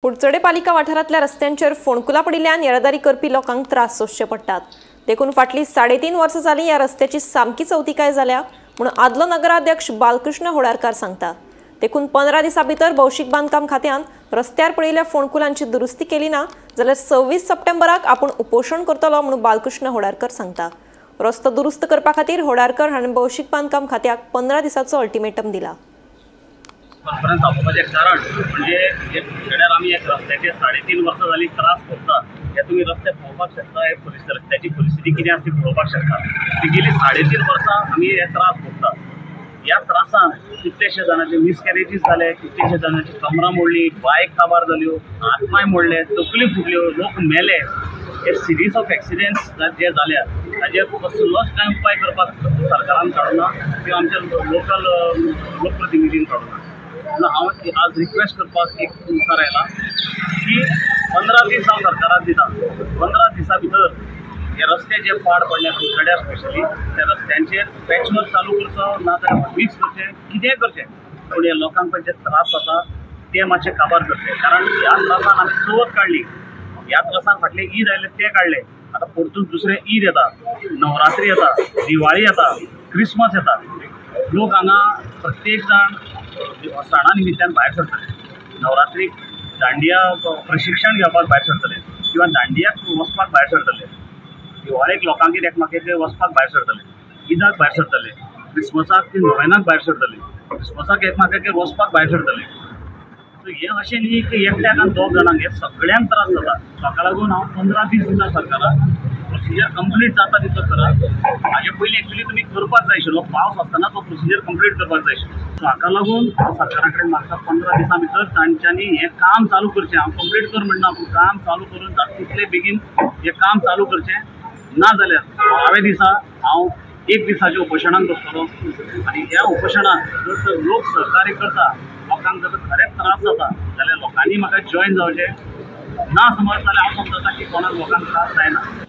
कुडचडे पालिका वाठारांतल्या रस्त्यांचेर फोंडकुलां पडिल्ल्यान येरादारी करपी लोकांक त्रास सोंसचे पडटात. देखून फाटलीं 3.5 वर्सां जालीं ह्या रस्त्याची सामकी चवतिकाय जाल्या म्हूण आदलो नगराध्यक्ष बालकृष्ण होडारकार सांगता. देखून 15 दिसां भितर भौशीक बांदकाम खात्यान रस्त्यार पडिल्ल्या फोंडकुलांची दुरुस्ती केली ना जाल्यार 26 सप्टेंबराक आपूण उपोशण करतलो म्हूण बालकृष्ण होडारकर सांगता. रस्तो दुरुस्त करपा खातीर होडारकर हाणें भौशीक बांदकाम खात्याक 15 दिसांचो अल्टिमेटम दिला. कॉन्फरन्स आपोवपाचें कारण म्हणजे जे कुडचड्यार आमी एक रस्त्याचे 3.5 वर्सां जाली त्रास भोगता, हे तुमी रस्ते पळोवपाक शकता, हे रस्त्याची परिस्थिती कितें आसा ती पळोवपाक शकता. ती गेली 3.5 वर्सां आमी हे त्रास भोगता. ह्या त्रासान कितलेशे जाणांचे मिसकॅरेजीस जाले, कितलेशे जाणांची कमरां मोडली, बायक काबार जाल्यो, हात पांय मोडले, तकली फुटल्यो, लोक मेले. हे सिरीज ऑफ एक्सिडेंट्स जे जाल्या ताजेर कसलोच कांय उपाय करपाक सरकारान काडूना किंवा आमच्या लोकल लोकप्रतिनिधीन काडूना. हांव आज रिक्वेस्ट करपाक एक मुखार आयला की 15 दीस हांव सरकाराक दिता. 15 दिसां भितर हे रस्ते जे पाड पडल्या कुडचड्यार स्पेशली त्या रस्त्यांचेर पॅचवर्क चालू करचो, ना जाल्यार मिक्स करचें, कितेंय करचें, पूण हे लोकांक जे त्रास जाता ते मातशे काबार करचे. कारण ह्या त्रासान आमी चवथ काडली, ह्या त्रासान फाटले ईद आयले ते काडले, आतां परतून दुसरें ईद येता, नवरात्री येता, दिवाळी येता, क्रिसमस येता. लोक हांगा प्रत्येक जाण सणा निमित्तान भायर सरतले, नवरात्रीक दांडिया प्रशिक्षण घेवपाक भायर सरतले किंवा दांडियाक वचपाक भायर सरतले, दिवाळेक लोकांगेर एकमेकागेर वचपाक भायर सरतले, ईदाक भायर सरतले, क्रिसमसाक ती नोवेनाक भायर सरतले, क्रिसमसाक एकमेकागेर वचपाक भायर सरतले. सो हें अशें न्ही की एकट्याक आनी 2 जाणांक, हे सगळ्यांक त्रास जाता. ताका लागून हांव 15 दीस दिता सरकाराक, प्रोसिजर कंप्लीट जाता तितलो करात. हाजे पयलीं एक्चुली तुमी करपाक जाय आशिल्लो, पावस आसतना तो प्रोसिजर कंप्लीट करपाक जाय आशिल्लो. सो हाका लागून सरकारा कडेन मागता 15 दिसां भितर तांच्यांनी हें काम चालू करचें. हांव कंप्लीट कर म्हणना, पूण काम चालू करून जाता तितले बेगीन हें काम चालू करचें. ना जाल्यार 16व्या दिसा हांव 1 दिसाच्या उपोशणाक बसतलो आनी ह्या उपोशणाक जर लोक सहकार्य करता, लोकांक जर खरेंच त्रास जाता जाल्यार लोकांनी म्हाका जॉयन जावचें. ना समज जाल्यार हांव समजता की कोणाक लोकांक त्रास जायना.